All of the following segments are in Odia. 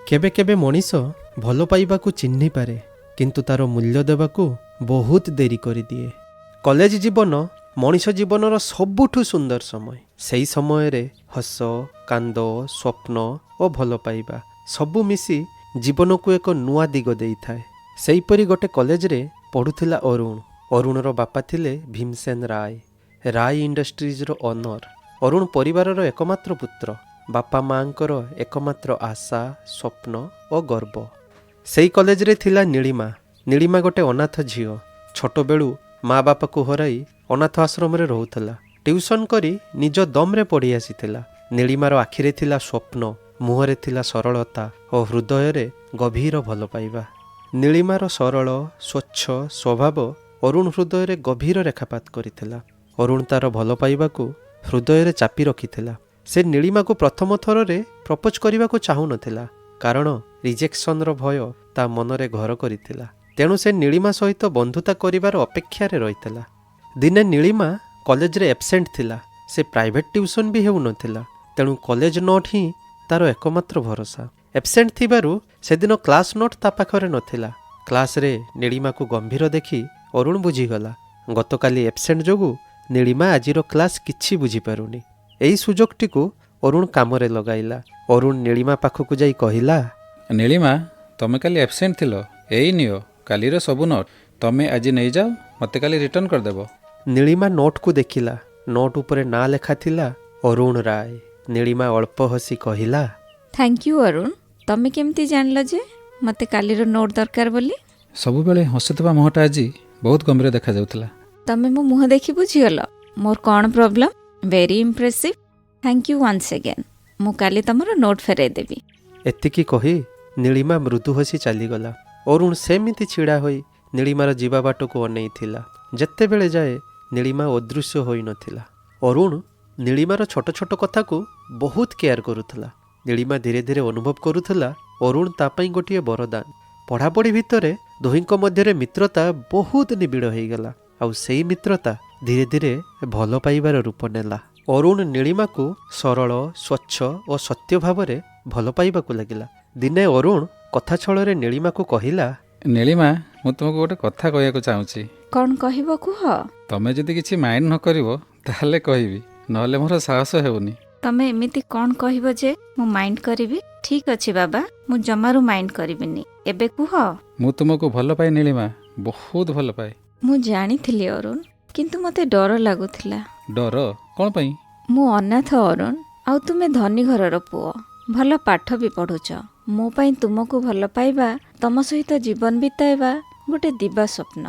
କେବେ କେବେ ମଣିଷ ଭଲ ପାଇବାକୁ ଚିହ୍ନିପାରେ, କିନ୍ତୁ ତାର ମୂଲ୍ୟ ଦେବାକୁ ବହୁତ ଡେରି କରିଦିଏ। କଲେଜ ଜୀବନ ମଣିଷ ଜୀବନର ସବୁଠୁ ସୁନ୍ଦର ସମୟ। ସେଇ ସମୟରେ ହସ, କାନ୍ଦ, ସ୍ୱପ୍ନ ଓ ଭଲ ପାଇବା ସବୁ ମିଶି ଜୀବନକୁ ଏକ ନୂଆ ଦିଗ ଦେଇଥାଏ। ସେହିପରି ଗୋଟେ କଲେଜରେ ପଢ଼ୁଥିଲା ଅରୁଣ। ଅରୁଣର ବାପା ଥିଲେ ଭୀମସେନ ରାୟ, ରାୟ ଇଣ୍ଡଷ୍ଟ୍ରିଜର ଓନର। ଅରୁଣ ପରିବାରର ଏକମାତ୍ର ପୁତ୍ର, ବାପା ମାଆଙ୍କର ଏକମାତ୍ର ଆଶା, ସ୍ୱପ୍ନ ଓ ଗର୍ବ। ସେଇ କଲେଜରେ ଥିଲା ନୀଳିମା। ନୀଳିମା ଗୋଟେ ଅନାଥ ଝିଅ। ଛୋଟବେଳୁ ମା ବାପାକୁ ହରାଇ ଅନାଥ ଆଶ୍ରମରେ ରହୁଥିଲା। ଟ୍ୟୁସନ୍ କରି ନିଜ ଦମ୍ରେ ପଢ଼ି ଆସିଥିଲା। ନୀଳିମାର ଆଖିରେ ଥିଲା ସ୍ୱପ୍ନ, ମୁହଁରେ ଥିଲା ସରଳତା ଓ ହୃଦୟରେ ଗଭୀର ଭଲ ପାଇବା। ନୀଳିମାର ସରଳ, ସ୍ୱଚ୍ଛ ସ୍ୱଭାବ ଅରୁଣ ହୃଦୟରେ ଗଭୀର ରେଖାପାତ କରିଥିଲା। ଅରୁଣ ତାର ଭଲ ପାଇବାକୁ ହୃଦୟରେ ଚାପି ରଖିଥିଲା। ସେ ନୀଳିମାକୁ ପ୍ରଥମ ଥରରେ ପ୍ରପୋଜ କରିବାକୁ ଚାହୁଁନଥିଲା, କାରଣ ରିଜେକ୍ସନର ଭୟ ତା ମନରେ ଘର କରିଥିଲା। ତେଣୁ ସେ ନୀଳିମା ସହିତ ବନ୍ଧୁତା କରିବାର ଅପେକ୍ଷାରେ ରହିଥିଲା। ଦିନେ ନୀଳିମା କଲେଜରେ ଏବସେଣ୍ଟ ଥିଲା। ସେ ପ୍ରାଇଭେଟ୍ ଟ୍ୟୁସନ୍ ବି ହେଉନଥିଲା, ତେଣୁ କଲେଜ ନୋଟ୍ ହିଁ ତାର ଏକମାତ୍ର ଭରସା। ଏବସେଣ୍ଟ ଥିବାରୁ ସେଦିନ କ୍ଲାସ୍ ନୋଟ୍ ତା ପାଖରେ ନଥିଲା। କ୍ଲାସ୍ରେ ନୀଳିମାକୁ ଗମ୍ଭୀର ଦେଖି ଅରୁଣ ବୁଝିଗଲା, ଗତକାଲି ଏବସେଣ୍ଟ ଯୋଗୁଁ ନୀଳିମା ଆଜିର କ୍ଲାସ୍ କିଛି ବୁଝିପାରୁନି। ଏହି ସୁଯୋଗଟିକୁ ଅରୁଣ କାମରେ ଲଗାଇଲା। ଅରୁଣ ନୀଳିମା ପାଖକୁ ଯାଇ କହିଲା, ନୀଳିମା, ତମେ କାଲି ଆବସେଣ୍ଟ ଥିଲ। ଏଇ ନିଅ କାଲିର ସବୁ ନୋଟ୍। ତମେ ଆଜି ନେଇଯାଅ, ମୋତେ କାଲି ରିଟର୍ଣ୍ଣ କରିଦେବ। ନୀଳିମା ନୋଟ୍କୁ ଦେଖିଲା। ନୋଟ୍ ଉପରେ ନାଁ ଲେଖା ଥିଲା ଅରୁଣ ରାୟ। ନୀଳିମା ଅଳ୍ପ ହସି କହିଲା, thank you Arun. ତମେ କେମିତି ଜାଣିଲ ଯେ ମୋତେ କାଲିର ନୋଟ୍ ଦରକାର ବୋଲି? ସବୁବେଳେ ହସୁଥିବା ମୁହଁଟା ଆଜି ବହୁତ ଗମ୍ଭୀର ଦେଖାଯାଉଥିଲା। ତମେ ମୋ ମୁହଁ ଦେଖି ବୁଝିଗଲ ମୋର କ'ଣ problem. Very impressive. Thank you once again. ମୁଁ କାଲି ତମର ନୋଟ୍ ଫେରାଇ ଦେବି। ଏତିକି କହି ନୀଳିମା ମୃଦୁ ହସି ଚାଲିଗଲା। ଅରୁଣ ସେମିତି ଛିଡ଼ା ହୋଇ ନୀଳିମାର ଯିବା ବାଟକୁ ଅନେଇଥିଲା, ଯେତେବେଳେ ଯାଏ ନୀଳିମା ଅଦୃଶ୍ୟ ହୋଇନଥିଲା। ଅରୁଣ ନୀଳିମାର ଛୋଟ ଛୋଟ କଥାକୁ ବହୁତ କେୟାର କରୁଥିଲା। ନୀଳିମା ଧୀରେ ଧୀରେ ଅନୁଭବ କରୁଥିଲା, ଅରୁଣ ତା ପାଇଁ ଗୋଟିଏ ବରଦାନ। ପଢ଼ାପଢ଼ି ଭିତରେ ଦୁହିଁଙ୍କ ମଧ୍ୟରେ ମିତ୍ରତା ବହୁତ ନିବିଡ଼ ହେଇଗଲା, ଆଉ ସେଇ ମିତ୍ରତା ଧୀରେ ଧୀରେ ଭଲ ପାଇବାର ରୂପ ନେଲା। ଅରୁଣ ନୀଳିମାକୁ ସରଳ, ସ୍ୱଚ୍ଛ ଓ ସତ୍ୟ ଭାବରେ ଭଲ ପାଇବାକୁ ଲାଗିଲା। ଦିନେ ଅରୁଣ କଥା ଛଳରେ ନୀଳିମାକୁ କହିଲା, ନୀଳିମା, ମୁଁ ତୁମକୁ ଗୋଟେ କଥା କହିବାକୁ ଚାହୁଁଛି। କ'ଣ କହିବ କୁହ। ତମେ ଯଦି କିଛି ମାଇଣ୍ଡ ନ କରିବ ତାହେଲେ କହିବି, ନହେଲେ ମୋର ସାହସ ହେଉନି। ତମେ ଏମିତି କ'ଣ କହିବ ଯେ ମୁଁ ମାଇଣ୍ଡ କରିବି? ଠିକ୍ ଅଛି ବାବା, ମୁଁ ଜମାରୁ ମାଇଣ୍ଡ କରିବିନି। ଏବେ କୁହ। ମୁଁ ତୁମକୁ ଭଲ ପାଏ ନୀଳିମା, ବହୁତ ଭଲ ପାଏ। ମୁଁ ଜାଣିଥିଲି ଅରୁଣ, କିନ୍ତୁ ମୋତେ ଡର ଲାଗୁଥିଲା। ଡର କ'ଣ ପାଇଁ? ମୁଁ ଅନାଥ ଅରୁଣ, ଆଉ ତୁମେ ଧନୀ ଘରର ପୁଅ, ଭଲ ପାଠ ବି ପଢ଼ୁଛ। ମୋ ପାଇଁ ତୁମକୁ ଭଲ ପାଇବା, ତମ ସହିତ ଜୀବନ ବିତାଇବା ଗୋଟେ ଦିବା ସ୍ୱପ୍ନ।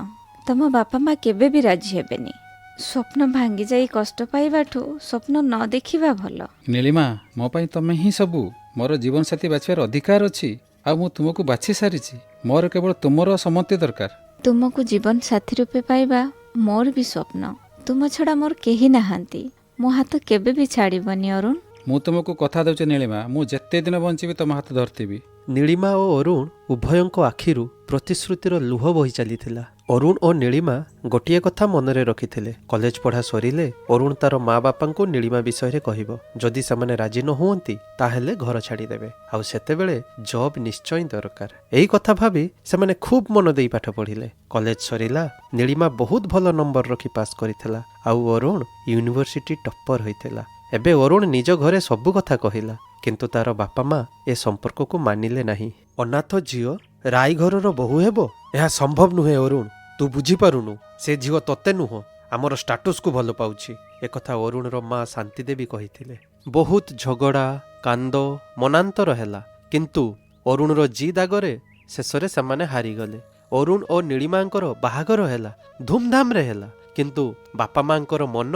ତମ ବାପା ମା କେବେ ବି ରାଜି ହେବେନି। ସ୍ୱପ୍ନ ଭାଙ୍ଗି ଯାଇ କଷ୍ଟ ପାଇବାଠୁ ସ୍ୱପ୍ନ ନ ଦେଖିବା ଭଲ। ନୀଳିମା, ମୋ ପାଇଁ ତମେ ହିଁ ସବୁ। ମୋର ଜୀବନସାଥୀ ବାଛିବାର ଅଧିକାର ଅଛି, ଆଉ ମୁଁ ତୁମକୁ ବାଛି ସାରିଛି। ମୋର କେବଳ ତୁମର ସମ୍ମତି ଦରକାର। ତୁମକୁ ଜୀବନ ସାଥୀ ରୂପେ ପାଇବା ମୋର ବି ସ୍ୱପ୍ନ। ତୁମ ଛଡ଼ା ମୋର କେହି ନାହାନ୍ତି। ମୋ ହାତ କେବେ ବି ଛାଡ଼ିବନି ଅରୁଣ। ମୁଁ ତୁମକୁ କଥା ଦେଉଛି ନୀଳିମା, ମୁଁ ଯେତେ ଦିନ ବଞ୍ଚିବି ତମ ହାତ ଧରିଥିବି। ନୀଳିମା ଓ ଅରୁଣ ଉଭୟଙ୍କ ଆଖିରୁ ପ୍ରତିଶ୍ରୁତିର ଲୁହ ବହି ଚାଲିଥିଲା। ଅରୁଣ ଓ ନୀଳିମା ଗୋଟିଏ କଥା ମନରେ ରଖିଥିଲେ, କଲେଜ ପଢ଼ା ସରିଲେ ଅରୁଣ ତାର ମା ବାପାଙ୍କୁ ନୀଳିମା ବିଷୟରେ କହିବ। ଯଦି ସେମାନେ ରାଜି ନ ହୁଅନ୍ତି, ତାହେଲେ ଘର ଛାଡ଼ିଦେବେ, ଆଉ ସେତେବେଳେ ଜବ୍ ନିଶ୍ଚୟ ଦରକାର। ଏହି କଥା ଭାବି ସେମାନେ ଖୁବ୍ ମନ ଦେଇ ପାଠ ପଢ଼ିଲେ। କଲେଜ ସରିଲା। ନୀଳିମା ବହୁତ ଭଲ ନମ୍ବର ରଖି ପାସ୍ କରିଥିଲା, ଆଉ ଅରୁଣ ୟୁନିଭର୍ସିଟି ଟପ୍ପର ହୋଇଥିଲା। ଏବେ ଅରୁଣ ନିଜ ଘରେ ସବୁ କଥା କହିଲା, କିନ୍ତୁ ତାର ବାପା ମା ଏ ସମ୍ପର୍କକୁ ମାନିଲେ ନାହିଁ। ଅନାଥ ଝିଅ ରାଇଘରର ବୋହୂ ହେବ, ଏହା ସମ୍ଭବ ନୁହେଁ ଅରୁଣ। ତୁ ବୁଝିପାରୁନୁ, ସେ ଝିଅ ତତେ ନୁହଁ, ଆମର ଷ୍ଟାଟସ୍କୁ ଭଲ ପାଉଛି। ଏକଥା ଅରୁଣର ମା ଶାନ୍ତିଦେବୀ କହିଥିଲେ। ବହୁତ ଝଗଡ଼ା, କାନ୍ଦ, ମନାନ୍ତର ହେଲା, କିନ୍ତୁ ଅରୁଣର ଜିଦ୍ ଆଗରେ ଶେଷରେ ସେମାନେ ହାରିଗଲେ। ଅରୁଣ ଓ ନୀଳିମାଙ୍କର ବାହାଘର ହେଲା, ଧୁମଧାମରେ ହେଲା, କିନ୍ତୁ ବାପା ମାଙ୍କର ମନ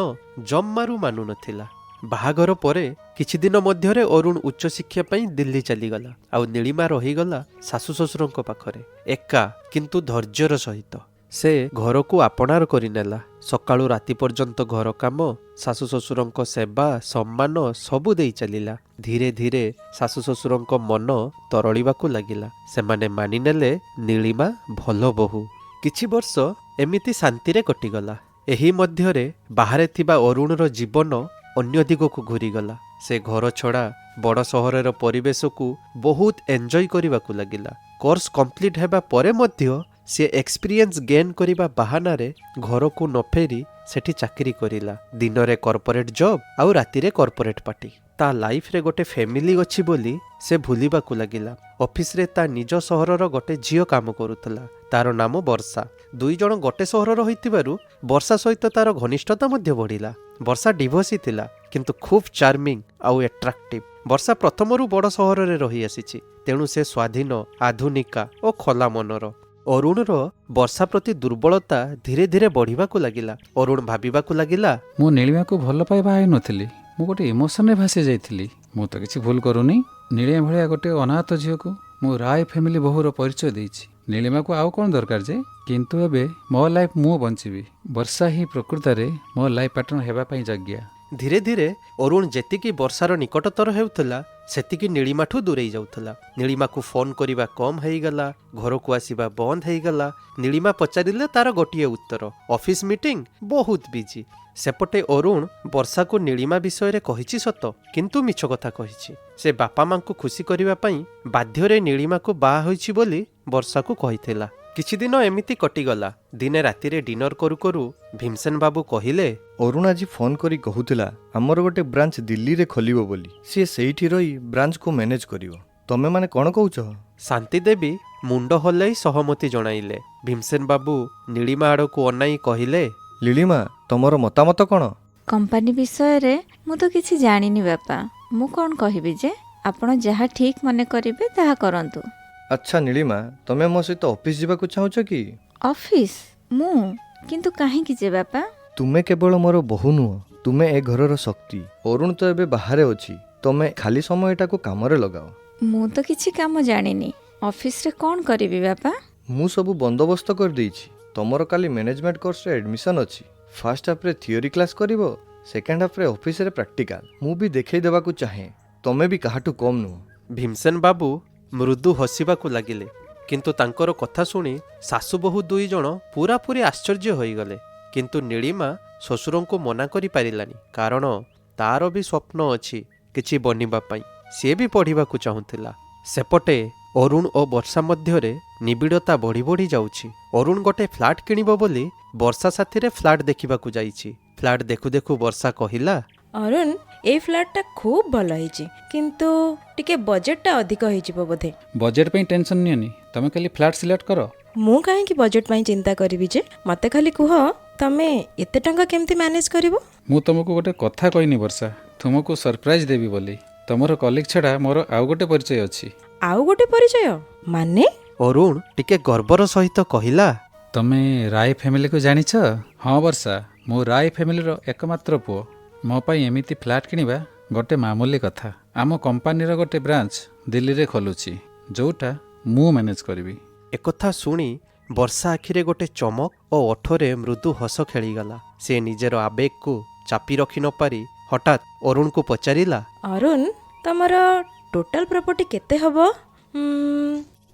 ଜମାରୁ ମାନୁନଥିଲା। ବାହାଘର ପରେ କିଛି ଦିନ ମଧ୍ୟରେ ଅରୁଣ ଉଚ୍ଚଶିକ୍ଷା ପାଇଁ ଦିଲ୍ଲୀ ଚାଲିଗଲା, ଆଉ ନୀଳିମା ରହିଗଲା ଶାଶୁ ଶ୍ୱଶୁରଙ୍କ ପାଖରେ ଏକା, କିନ୍ତୁ ଧୈର୍ଯ୍ୟର ସହିତ ସେ ଘରକୁ ଆପଣାର କରିନେଲା। ସକାଳୁ ରାତି ପର୍ଯ୍ୟନ୍ତ ଘର କାମ, ଶାଶୁ ଶ୍ୱଶୁରଙ୍କ ସେବା, ସମ୍ମାନ ସବୁ ଦେଇ ଚାଲିଲା। ଧୀରେ ଧୀରେ ଶାଶୁ ଶ୍ୱଶୁରଙ୍କ ମନ ତରଳିବାକୁ ଲାଗିଲା। ସେମାନେ ମାନିନେଲେ ନୀଳିମା ଭଲ ବୋହୂ। କିଛି ବର୍ଷ ଏମିତି ଶାନ୍ତିରେ କଟିଗଲା। ଏହି ମଧ୍ୟରେ ବାହାରେ ଥିବା ଅରୁଣର ଜୀବନ ଅନ୍ୟ ଦିଗକୁ ଘୁରିଗଲା। ସେ ଘର ଛଡ଼ା ବଡ଼ ସହରର ପରିବେଶକୁ ବହୁତ ଏନ୍ଜୟ କରିବାକୁ ଲାଗିଲା। କୋର୍ସ କମ୍ପ୍ଲିଟ୍ ହେବା ପରେ ମଧ୍ୟ ସିଏ ଏକ୍ସପିରିଏନ୍ସ ଗେନ୍ କରିବା ବାହାନାରେ ଘରକୁ ନ ଫେରି ସେଠି ଚାକିରି କରିଲା। ଦିନରେ କର୍ପୋରେଟ୍ ଜବ୍ ଆଉ ରାତିରେ କର୍ପୋରେଟ୍ ପାର୍ଟି। ତା ଲାଇଫରେ ଗୋଟେ ଫ୍ୟାମିଲି ଅଛି ବୋଲି ସେ ଭୁଲିବାକୁ ଲାଗିଲା। ଅଫିସରେ ତା ନିଜ ସହରର ଗୋଟେ ଝିଅ କାମ କରୁଥିଲା। ତାର ନାମ ବର୍ଷା। ଦୁଇ ଜଣ ଗୋଟେ ସହରର ହୋଇଥିବାରୁ ବର୍ଷା ସହିତ ତାର ଘନିଷ୍ଠତା ମଧ୍ୟ ବଢ଼ିଲା। ବର୍ଷା ଡିଭୋର୍ସି ଥିଲା, କିନ୍ତୁ ଖୁବ୍ ଚାର୍ମିଂ ଆଉ ଆଟ୍ରାକ୍ଟିଭ୍। ବର୍ଷା ପ୍ରଥମରୁ ବଡ଼ ସହରରେ ରହିଆସିଛି, ତେଣୁ ସେ ସ୍ୱାଧୀନ, ଆଧୁନିକା ଓ ଖୋଲା ମନର। ଅରୁଣର ବର୍ଷା ପ୍ରତି ଦୁର୍ବଳତା ଧୀରେ ଧୀରେ ବଢ଼ିବାକୁ ଲାଗିଲା। ଅରୁଣ ଭାବିବାକୁ ଲାଗିଲା, ମୁଁ ନୀଳିମାକୁ ଭଲ ପାଇ ବାହା ହେଇନଥିଲି, ମୁଁ ଗୋଟେ ଇମୋସନରେ ଭାସି ଯାଇଥିଲି। ମୁଁ ତ କିଛି ଭୁଲ କରୁନି। ନୀଳିମା ଭଳିଆ ଗୋଟେ ଅନାଥ ଝିଅକୁ ମୁଁ ରାୟ ଫ୍ୟାମିଲି ବୋହୂର ପରିଚୟ ଦେଇଛି। ନୀଳିମାକୁ ଆଉ କ'ଣ ଦରକାର ଯେ? କିନ୍ତୁ ଏବେ ମୋ ଲାଇଫ୍ ମୁଁ ବଞ୍ଚିବି। ବର୍ଷା ହିଁ ପ୍ରକୃତରେ ମୋ ଲାଇଫ୍ ପାର୍ଟନର ହେବା ପାଇଁ ଯୋଗ୍ୟା। ଧୀରେ ଧୀରେ ଅରୁଣ ଯେତିକି ବର୍ଷାର ନିକଟତର ହେଉଥିଲା, ସେତିକି ନୀଳିମାଠୁ ଦୂରେଇ ଯାଉଥିଲା। ନୀଳିମାକୁ ଫୋନ୍ କରିବା କମ୍ ହେଇଗଲା, ଘରକୁ ଆସିବା ବନ୍ଦ ହେଇଗଲା। ନୀଳିମା ପଚାରିଲେ ତାର ଗୋଟିଏ ଉତ୍ତର, ଅଫିସ୍ ମିଟିଂ, ବହୁତ ବିଜି। ସେପଟେ ଅରୁଣ ବର୍ଷାକୁ ନୀଳିମା ବିଷୟରେ କହିଛି ସତ, କିନ୍ତୁ ମିଛ କଥା କହିଛି। ସେ ବାପା ମାଙ୍କୁ ଖୁସି କରିବା ପାଇଁ ବାଧ୍ୟରେ ନୀଳିମାକୁ ବାହା ହୋଇଛି ବୋଲି ବର୍ଷାକୁ କହିଥିଲା। କିଛିଦିନ ଏମିତି କଟିଗଲା। ଦିନେ ରାତିରେ ଡିନର କରୁ କରୁ ଭୀମସେନ ବାବୁ କହିଲେ, ଅରୁଣ ଆଜି ଫୋନ୍ କରି କହୁଥିଲା ଆମର ଗୋଟେ ବ୍ରାଞ୍ଚ ଦିଲ୍ଲୀରେ ଖୋଲିବ ବୋଲି। ସିଏ ସେଇଠି ରହି ବ୍ରାଞ୍ଚକୁ ମ୍ୟାନେଜ୍ କରିବ। ତମେମାନେ କ'ଣ କହୁଛ? ଶାନ୍ତି ଦେବୀ ମୁଣ୍ଡ ହଲାଇ ସହମତି ଜଣାଇଲେ। ଭୀମସେନ ବାବୁ ନୀଳିମା ଆଡ଼କୁ ଅନାଇ କହିଲେ, ଲିଳିମା, ତମର ମତାମତ କ'ଣ? କମ୍ପାନୀ ବିଷୟରେ ମୁଁ ତ କିଛି ଜାଣିନି ବାପା, ମୁଁ କ'ଣ କହିବି ଯେ? ଆପଣ ଯାହା ଠିକ୍ ମନେ କରିବେ ତାହା କରନ୍ତୁ। ଆଚ୍ଛା ନୀଳିମା, ତମେ ମୋ ସହିତ ଅଫିସ୍ ଯିବାକୁ ଚାହୁଁଛ କି? ଅଫିସ୍? ମୁଁ? କିନ୍ତୁ କାହିଁକି ଯେ ବାପା? ତୁମେ କେବଳ ମୋର ବୋହୂ ନୁହଁ, ତୁମେ ଏ ଘରର ଶକ୍ତି। ଅରୁଣ ତ ଏବେ ବାହାରେ ଅଛି, ତମେ ଖାଲି ସମୟଟାକୁ କାମରେ ଲଗାଅ। ମୁଁ ତ କିଛି କାମ ଜାଣିନି, ଅଫିସରେ କ'ଣ କରିବି ବାପା? ମୁଁ ସବୁ ବନ୍ଦୋବସ୍ତ କରିଦେଇଛି। ତମର କାଲି ମ୍ୟାନେଜମେଣ୍ଟ କୋର୍ସରେ ଆଡ଼ମିସନ୍ ଅଛି। ଫାର୍ଷ୍ଟ ହାଫ୍ରେ ଥିଓରି କ୍ଲାସ୍ କରିବ, ସେକେଣ୍ଡ ହାଫ୍ରେ ଅଫିସରେ ପ୍ରାକ୍ଟିକାଲ। ମୁଁ ବି ଦେଖେଇ ଦେବାକୁ ଚାହେଁ ତମେ ବି କାହାଠୁ କମ୍ ନୁହଁ। ଭୀମସେନ ବାବୁ ମୃଦୁ ହସିବାକୁ ଲାଗିଲେ, କିନ୍ତୁ ତାଙ୍କର କଥା ଶୁଣି ଶାଶୁ ବୋହୂ ଦୁଇ ଜଣ ପୂରାପୂରି ଆଶ୍ଚର୍ଯ୍ୟ ହୋଇଗଲେ। କିନ୍ତୁ ନୀଳିମା ଶ୍ୱଶୁରଙ୍କୁ ମନା କରିପାରିଲାନି, କାରଣ ତାର ବି ସ୍ୱପ୍ନ ଅଛି କିଛି ବନିବା ପାଇଁ। ସିଏ ବି ପଢ଼ିବାକୁ ଚାହୁଁଥିଲା। ସେପଟେ ଅରୁଣ ଓ ବର୍ଷା ମଧ୍ୟରେ ନିବିଡ଼ତା ବଢ଼ି ବଢ଼ି ଯାଉଛି। ଅରୁଣ ଗୋଟେ ଫ୍ଲାଟ୍ କିଣିବ ବୋଲି ବର୍ଷା ସାଥିରେ ଫ୍ଲାଟ୍ ଦେଖିବାକୁ ଯାଇଛି। ଫ୍ଲାଟ୍ ଦେଖୁ ଦେଖୁ ବର୍ଷା କହିଲା, ଅରୁଣ, ଏଇ ଫ୍ଲାଟ୍ଟା ଖୁବ୍ ଭଲ ହେଇଛି, କିନ୍ତୁ ଟିକେ ବଜେଟଟା ଅଧିକ ହେଇଯିବ ବୋଧେ। ବଜେଟ୍ ପାଇଁ ଟେନସନ୍ ନିଅନି, ତମେ ଖାଲି ଫ୍ଲାଟ୍ ସିଲେକ୍ଟ କର। ମୁଁ କାହିଁକି ବଜେଟ୍ ପାଇଁ ଚିନ୍ତା କରିବି ଯେ? ମୋତେ ଖାଲି କୁହ, ତମେ ଏତେ ଟଙ୍କା କେମିତି ମ୍ୟାନେଜ୍ କରିବ? ମୁଁ ତମକୁ ଗୋଟେ କଥା କହିନି ବର୍ଷା, ତୁମକୁ ସରପ୍ରାଇଜ୍ ଦେବି ବୋଲି। ତମର କଲିକ୍ ଛଡ଼ା ମୋର ଆଉ ଗୋଟେ ପରିଚୟ ଅଛି। ଆଉ ଗୋଟେ ପରିଚୟ ମାନେ? ଅରୁଣ ଟିକେ ଗର୍ବର ସହିତ କହିଲା, ତମେ ରାୟ ଫ୍ୟାମିଲିକୁ ଜାଣିଛ? ହଁ ବର୍ଷା, ମୁଁ ରାୟ ଫ୍ୟାମିଲିର ଏକମାତ୍ର ପୁଅ। ମୋ ପାଇଁ ଏମିତି ଫ୍ଲାଟ୍ କିଣିବା ଗୋଟେ ମାମୁଲି କଥା। ଆମ କମ୍ପାନୀର ଗୋଟେ ବ୍ରାଞ୍ଚ ଦିଲ୍ଲୀରେ ଖୋଲୁଛି, ଯୋଉଟା ମୁଁ ମ୍ୟାନେଜ୍ କରିବି। ଏକଥା ଶୁଣି ବର୍ଷା ଆଖିରେ ଗୋଟେ ଚମକ ଓ ଓଠରେ ମୃଦୁ ହସ ଖେଳିଗଲା। ସେ ନିଜର ଆବେଗକୁ ଚାପି ରଖି ନପାରି ହଠାତ୍ ଅରୁଣକୁ ପଚାରିଲା, ଅରୁଣ, ତମର ଟୋଟାଲ ପ୍ରପର୍ଟି କେତେ ହବ?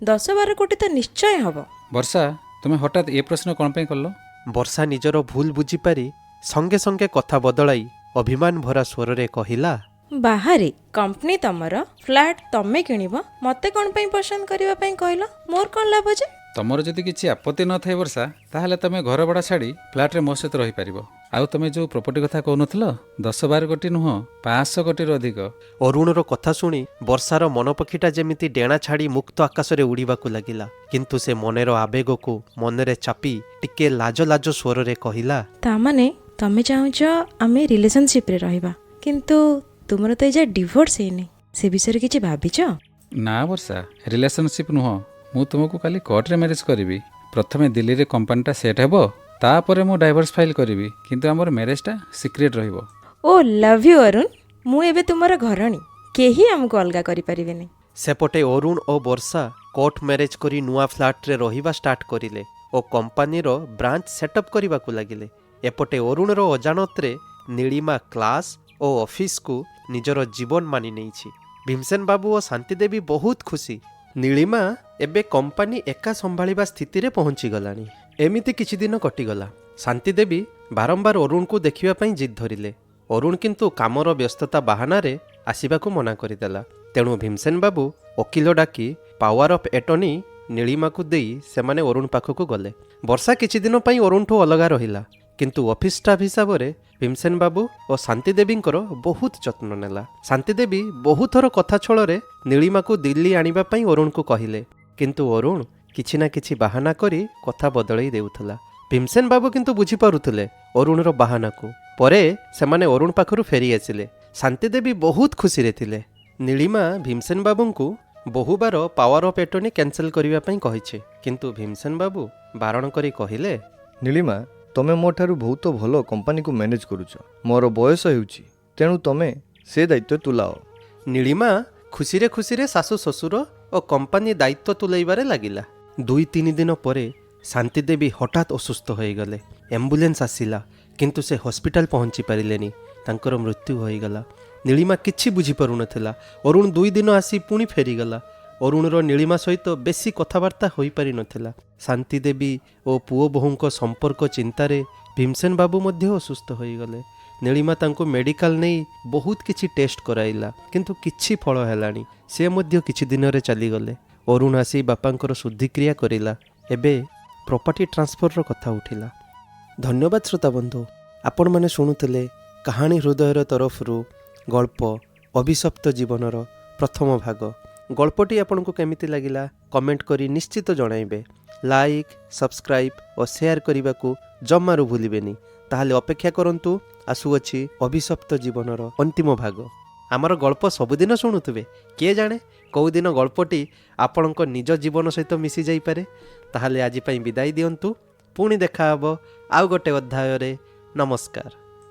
10-12 କୋଟି ତ ନିଶ୍ଚୟ ହବ। ବର୍ଷା, ତୁମେ ହଠାତ୍ ଏ ପ୍ରଶ୍ନ କ'ଣ ପାଇଁ କଲ? ବର୍ଷା ନିଜର ଭୁଲ ବୁଝିପାରି ସଙ୍ଗେ ସଙ୍ଗେ କଥା ବଦଳାଇ ଅଭିମାନ ଭରା ସ୍ୱରରେ କହିଲା, ବାହାରେ କମ୍ପାନୀ ତମର, ଫ୍ଲାଟ୍ ତମେ କିଣିବ, ମୋତେ କ'ଣ ପାଇଁ ପସନ୍ଦ କରିବା ପାଇଁ କହିଲ? ମୋର କ'ଣ ଲାଭ ଯେ? ତମର ଯଦି କିଛି ଆପତ୍ତି ନଥାଏ ବର୍ଷା, ତାହେଲେ ତମେ ଘର ଭଡ଼ା ଛାଡ଼ି ଫ୍ଲାଟ୍ରେ ମୋ ସହିତ ରହିପାରିବ। ଆଉ ତମେ ଯେଉଁ ପ୍ରପର୍ଟି କଥା କହୁନଥିଲ, 10-12 କୋଟି ନୁହଁ, 500 କୋଟିରୁ ଅଧିକ। ଅରୁଣର କଥା ଶୁଣି ବର୍ଷାର ମନପକ୍ଷୀଟା ଯେମିତି ଡେଣା ଛାଡ଼ି ମୁକ୍ତ ଆକାଶରେ ଉଡ଼ିବାକୁ ଲାଗିଲା। କିନ୍ତୁ ସେ ମନେର ଆବେଗକୁ ମନରେ ଚାପି ଟିକେ ଲାଜ ଲାଜ ସ୍ୱରରେ କହିଲା, ତାମାନେ ତମେ ଚାହୁଁଛ ଆମେ ରିଲେସନସିପ୍ରେ ରହିବା, କିନ୍ତୁ ତୁମର ତ ଏଯାଏ ଡିଭୋର୍ସ ହେଇନି, ସେ ବିଷୟରେ କିଛି ଭାବିଛ? ନା ବର୍ଷା, ରିଲେସନସିପ୍ ନୁହଁ, ମୁଁ ତୁମକୁ କାଲି କୋର୍ଟରେ ମ୍ୟାରେଜ୍ କରିବି। ପ୍ରଥମେ ଦିଲ୍ଲୀରେ କମ୍ପାନୀଟା ସେଟ୍ ହେବ, ତାପରେ ମୁଁ ଡାଇଭର୍ସ ଫାଇଲ୍ କରିବି, କିନ୍ତୁ ଆମର ମ୍ୟାରେଜଟା ସିକ୍ରେଟ୍ ରହିବ। ଓ ଲଭ୍ you Arun, ମୁଁ ଏବେ ତୁମର ଘରଣୀ, କେହି ଆମକୁ ଅଲଗା କରିପାରିବେନି। ସେପଟେ ଅରୁଣ ଓ ବର୍ଷା କୋର୍ଟ ମ୍ୟାରେଜ୍ କରି ନୂଆ ଫ୍ଲାଟ୍ରେ ରହିବା ଷ୍ଟାର୍ଟ କରିଲେ ଓ କମ୍ପାନୀର ବ୍ରାଞ୍ଚ ସେଟଅପ୍ କରିବାକୁ ଲାଗିଲେ। ଏପଟେ ଅରୁଣର ଅଜାଣତରେ ନୀଳିମା କ୍ଲାସ୍ ଓ ଅଫିସକୁ ନିଜର ଜୀବନ ମାନି ନେଇଛି। ଭୀମସେନ ବାବୁ ଓ ଶାନ୍ତିଦେବୀ ବହୁତ ଖୁସି। ନୀଳିମା ଏବେ କମ୍ପାନୀ ଏକା ସମ୍ଭାଳିବା ସ୍ଥିତିରେ ପହଞ୍ଚିଗଲାଣି। ଏମିତି କିଛି ଦିନ କଟିଗଲା। ଶାନ୍ତିଦେବୀ ବାରମ୍ବାର ଅରୁଣକୁ ଦେଖିବା ପାଇଁ ଜିଦ୍ ଧରିଲେ। ଅରୁଣ କିନ୍ତୁ କାମର ବ୍ୟସ୍ତତା ବାହାନାରେ ଆସିବାକୁ ମନା କରିଦେଲା। ତେଣୁ ଭୀମସେନ ବାବୁ ଓକିଲ ଡାକି ପାୱାର ଅଫ୍ ଏଟର୍ନି ନୀଳିମାକୁ ଦେଇ ସେମାନେ ଅରୁଣ ପାଖକୁ ଗଲେ। ବର୍ଷା କିଛି ଦିନ ପାଇଁ ଅରୁଣଠୁ ଅଲଗା ରହିଲା, କିନ୍ତୁ ଅଫିସ୍ ଷ୍ଟାଫ୍ ହିସାବରେ ଭୀମସେନ ବାବୁ ଓ ଶାନ୍ତିଦେବୀଙ୍କର ବହୁତ ଯତ୍ନ ନେଲା। ଶାନ୍ତିଦେବୀ ବହୁଥର କଥା ଛଳରେ ନୀଳିମାକୁ ଦିଲ୍ଲୀ ଆଣିବା ପାଇଁ ଅରୁଣକୁ କହିଲେ, କିନ୍ତୁ ଅରୁଣ କିଛି ନା କିଛି ବାହାନା କରି କଥା ବଦଳେଇ ଦେଉଥିଲା। ଭୀମସେନ ବାବୁ କିନ୍ତୁ ବୁଝିପାରୁଥିଲେ ଅରୁଣର ବାହାନାକୁ। ପରେ ସେମାନେ ଅରୁଣ ପାଖରୁ ଫେରି ଆସିଲେ। ଶାନ୍ତିଦେବୀ ବହୁତ ଖୁସିରେ ଥିଲେ। ନୀଳିମା ଭୀମସେନ ବାବୁଙ୍କୁ ବହୁବାର ପାୱାର ଅଫ୍ ଏଟର୍ନି କ୍ୟାନସେଲ୍ କରିବା ପାଇଁ କହିଛି, କିନ୍ତୁ ଭୀମସେନ ବାବୁ ବାରଣ କରି କହିଲେ, ନୀଳିମା, ତମେ ମୋ ଠାରୁ ବହୁତ ଭଲ କମ୍ପାନୀକୁ ମ୍ୟାନେଜ୍ କରୁଛ। ମୋର ବୟସ ହେଉଛି, ତେଣୁ ତମେ ସେ ଦାୟିତ୍ୱ ତୁଲାଅ। ନୀଳିମା ଖୁସିରେ ଖୁସିରେ ଶାଶୁ ଶ୍ୱଶୁର ଓ କମ୍ପାନୀ ଦାୟିତ୍ୱ ତୁଲାଇବାରେ ଲାଗିଲା। 2-3 ଦିନ ପରେ ଶାନ୍ତିଦେବୀ ହଠାତ୍ ଅସୁସ୍ଥ ହୋଇଗଲେ। ଆମ୍ବୁଲାନ୍ସ ଆସିଲା, କିନ୍ତୁ ସେ ହସ୍ପିଟାଲ ପହଞ୍ଚି ପାରିଲେନି। ତାଙ୍କର ମୃତ୍ୟୁ ହୋଇଗଲା। ନୀଳିମା କିଛି ବୁଝିପାରୁନଥିଲା। ଅରୁଣ 2 ଦିନ ଆସି ପୁଣି ଫେରିଗଲା। ଅରୁଣର ନୀଳିମା ସହିତ ବେଶୀ କଥାବାର୍ତ୍ତା ହୋଇପାରିନଥିଲା। ଶାନ୍ତିଦେବୀ ଓ ପୁଅ ବୋହୂଙ୍କ ସମ୍ପର୍କ ଚିନ୍ତାରେ ଭୀମସେନ ବାବୁ ମଧ୍ୟ ଅସୁସ୍ଥ ହୋଇଗଲେ। ନୀଳିମା ତାଙ୍କୁ ମେଡ଼ିକାଲ ନେଇ ବହୁତ କିଛି ଟେଷ୍ଟ କରାଇଲା, କିନ୍ତୁ କିଛି ଫଳ ହେଲାନି। ସେ ମଧ୍ୟ କିଛି ଦିନରେ ଚାଲିଗଲେ। ଅରୁଣ ଆସି ବାପାଙ୍କର ଶୁଦ୍ଧିକ୍ରିୟା କରିଲା। ଏବେ ପ୍ରପର୍ଟି ଟ୍ରାନ୍ସଫରର କଥା ଉଠିଲା। ଧନ୍ୟବାଦ ଶ୍ରୋତା ବନ୍ଧୁ, ଆପଣମାନେ ଶୁଣୁଥିଲେ କାହାଣୀ ହୃଦୟର ତରଫରୁ ଗଳ୍ପ ଅଭିଶପ୍ତ ଜୀବନର ପ୍ରଥମ ଭାଗ। ଗଳ୍ପଟି ଆପଣଙ୍କୁ କେମିତି ଲାଗିଲା କମେଣ୍ଟ କରି ନିଶ୍ଚିତ ଜଣାଇବେ। ଲାଇକ୍, ସବସ୍କ୍ରାଇବ୍ ଓ ସେୟାର କରିବାକୁ ଜମାରୁ ଭୁଲିବେନି। ତାହେଲେ ଅପେକ୍ଷା କରନ୍ତୁ, ଆସୁଅଛି ଅଭିଶପ୍ତ ଜୀବନର ଅନ୍ତିମ ଭାଗ। ଆମର ଗଳ୍ପ ସବୁଦିନ ଶୁଣୁଥିବେ, କିଏ ଜାଣେ କେଉଁଦିନ ଗଳ୍ପଟି ଆପଣଙ୍କ ନିଜ ଜୀବନ ସହିତ ମିଶି ଯାଇପାରେ। ତାହେଲେ ଆଜି ପାଇଁ ବିଦାୟ ଦିଅନ୍ତୁ, ପୁଣି ଦେଖାହେବ ଆଉ ଗୋଟେ ଅଧ୍ୟାୟରେ। ନମସ୍କାର।